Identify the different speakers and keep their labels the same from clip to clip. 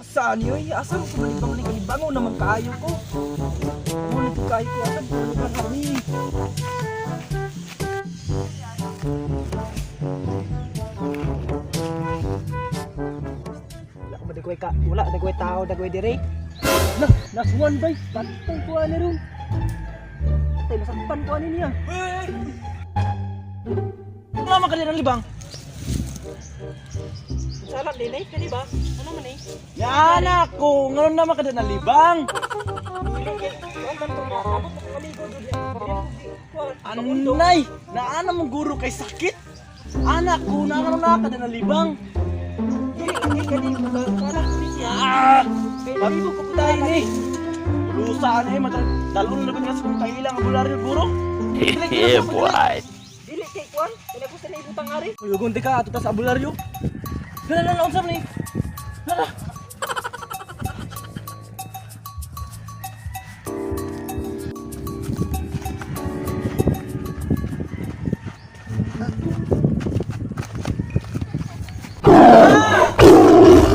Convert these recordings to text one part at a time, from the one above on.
Speaker 1: Saan yun? Asa mo kumalibang ni kalibango naman kaayo ko. Ngunit ko kaayo ko. Asa mo kumalibang kami? Wala ko madagway ka. Wala dagway tao dagway dire. Na, nasuwan bay. Patay ko ani ron. Patay masakpan ko ani niya.
Speaker 2: Mama ka ng libang.
Speaker 1: Salam dinay kani ba? Ano man eh?
Speaker 2: Yan ako, ngayon naman ka ng libang. Anay, naana mong guro kay sakit. Anak ko, naano na ka ng libang. Ah! Patay ni. Lusa na eh, dalon na ba sa kong kailang ang bularyo guro?
Speaker 3: Yeah, boy.
Speaker 1: Dili kay kwan, kani ko sa naibutang ari.
Speaker 2: Uy, gunti ka, ato ta sa abularyo. Lala, lala, unsa man ni? Lala.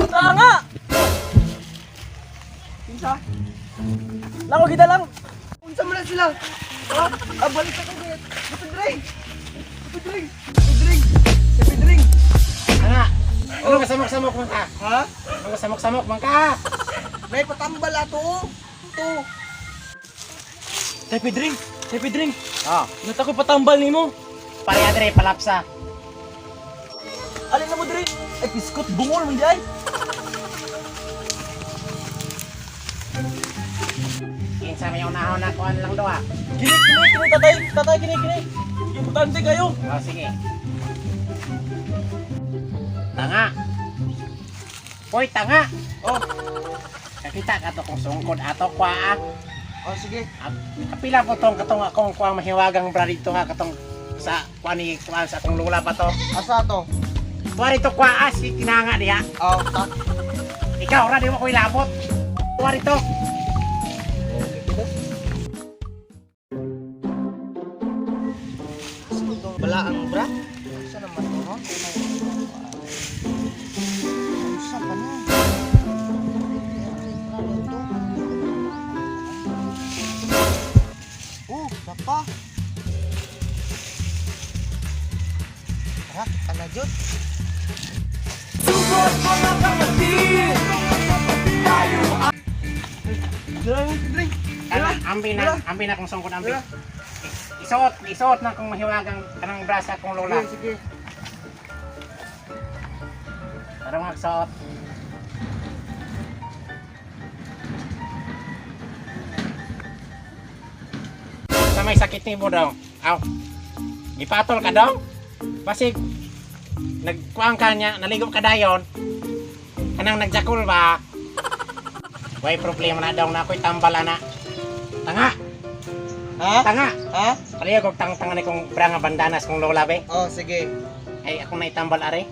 Speaker 2: Tanga!
Speaker 1: Kinsa?
Speaker 2: Lako kita lang.
Speaker 1: Unsa man na sila? Ha? Ah, balik sa kong Kapidring! Kapidring! Kapidring! Kapidring!
Speaker 4: Tanga. Ano ka samok-samok man ka?
Speaker 1: Ha?
Speaker 4: Ano ka samok-samok man ka?
Speaker 1: May patambal ato. oh. To.
Speaker 2: Tepe drink, tepe drink.
Speaker 4: Oh,
Speaker 2: Nata ko patambal nimo.
Speaker 4: pareha dire palapsa.
Speaker 2: Alin na mo diri? Ay biskot bungol man di ay.
Speaker 4: Kinsa may unahon na kuan lang doa.
Speaker 2: Kini kini kini tatay, tatay kini kini. Importante kayo.
Speaker 4: Oh, sige. Tanga. Hoy, tanga.
Speaker 1: Oh.
Speaker 4: Kakita ka to kung sungkod ato kwa ah.
Speaker 1: Oh, sige.
Speaker 4: Kapila po tong katong akong kuang mahiwagang bra dito ha katong sa kuan ni kuan sa akong lola pa to.
Speaker 1: Asa to?
Speaker 4: Kuan dito kwa ah, si kinanga diha.
Speaker 1: Oh, ta.
Speaker 4: Ikaw ra di mo ko ilabot. Kuan dito.
Speaker 1: Bala ang bra. Asa naman to, ha? Unsa pa na? Oh, dapa. Tara, kita na jud.
Speaker 4: Kana ambi na kung sungkod ambi. Isuot, isuot na kung mahiwagang kanang bra sa akong lola.
Speaker 1: Sige, sige.
Speaker 4: Tara mga suot. Sa may sakit nimo daw. Aw. Gipatol ka daw. Basig nagkuang ka niya, naligo ka dayon. Kanang nagjakol ba? Way problema na daw na ako'y tambala na. Tanga,
Speaker 1: Ha?
Speaker 4: tanga.
Speaker 1: Ha?
Speaker 4: Kaliya kog tang-tanga ni kong bra nga bandanas kong lola be.
Speaker 1: Oh, sige.
Speaker 4: Ay ako na itambal are.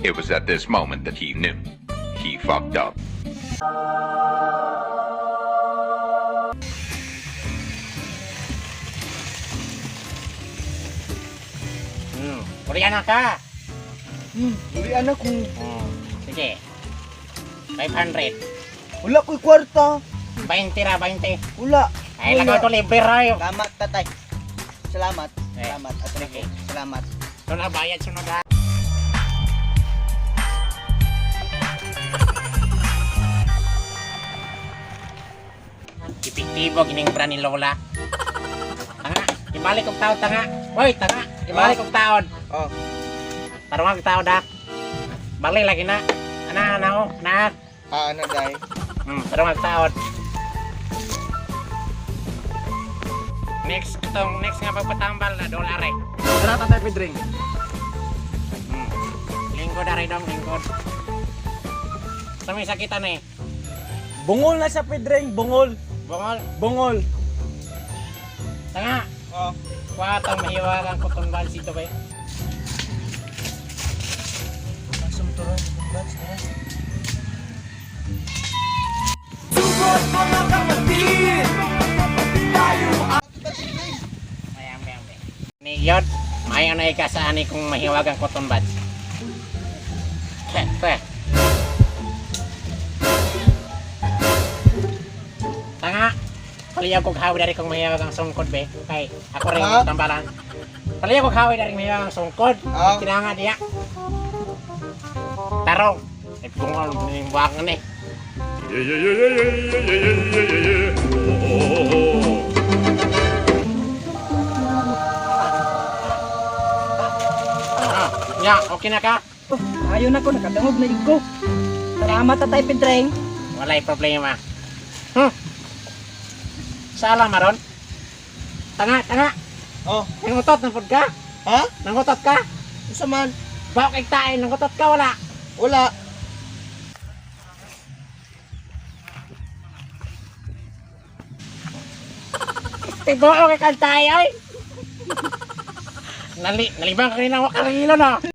Speaker 3: It was at this moment that he knew. He fucked up.
Speaker 4: Koreana ka.
Speaker 1: Uli anak ko.
Speaker 4: Sige. 500.
Speaker 1: Wala ko'y kwarta.
Speaker 4: 20 ra, 20.
Speaker 1: Wala.
Speaker 4: Ay, lagaw to libre ra yun.
Speaker 1: Salamat, tatay. Salamat.
Speaker 4: Eh.
Speaker 1: Salamat. At
Speaker 4: Sige.
Speaker 1: Salamat.
Speaker 4: Ito na bayad sunod ha. Epektibo gining brand ni Lola. Tanga, ibalik og taon tanga. Hoy, tanga, ibalik og taon.
Speaker 1: Oh.
Speaker 4: Tarungan og taon ha. Balik lagi na. Ana, ana, oh, na.
Speaker 1: Ah, ano, day?
Speaker 4: Tarungan og taon. Next, katong next nga pagpatambal na dollar eh.
Speaker 2: Tara tatay Pedring.
Speaker 4: Lingkod aray dong, lingkod. Sa may sakitan eh.
Speaker 2: Bungol na siya Pedring, bungol.
Speaker 4: Bungol,
Speaker 2: Bungol.
Speaker 4: tanga.
Speaker 1: Oh.
Speaker 4: Kuha tong mahiwagang cotton buds dito ba eh.
Speaker 1: Sumturon, buds, tara.
Speaker 4: Ay, ambe, ambe. Ni Yod. Maayo na ika sa ani kong mahiwagang cotton buds. Te, te. Tanga. Paliyaw kog hawi dari kong mahiwagang sungkod be. Kay ako rin
Speaker 2: Ha?
Speaker 4: tambalan. Paliyaw kog hawi dari mahiwagang sungkod.
Speaker 2: Ah.
Speaker 4: Kinanga diya. Tarong. Ay bungal ning buwangan eh.
Speaker 5: Yeah. Oh.
Speaker 4: Ah, nya, okay na ka?
Speaker 1: Oh, ayo na ko, nakadungog na ko. Salamat, Tatay Pedring.
Speaker 4: Walay problema. Sala maron. Tanga, tanga.
Speaker 2: Oh,
Speaker 4: Nangutot na pud ka?
Speaker 2: ha?
Speaker 4: Nangutot ka?
Speaker 2: Unsa man?
Speaker 4: Baok kay tae, nangutot ka wala.
Speaker 2: Wala.
Speaker 4: Tibuok kay kang tae ay. Nalibang ka rin ang wakarilo no.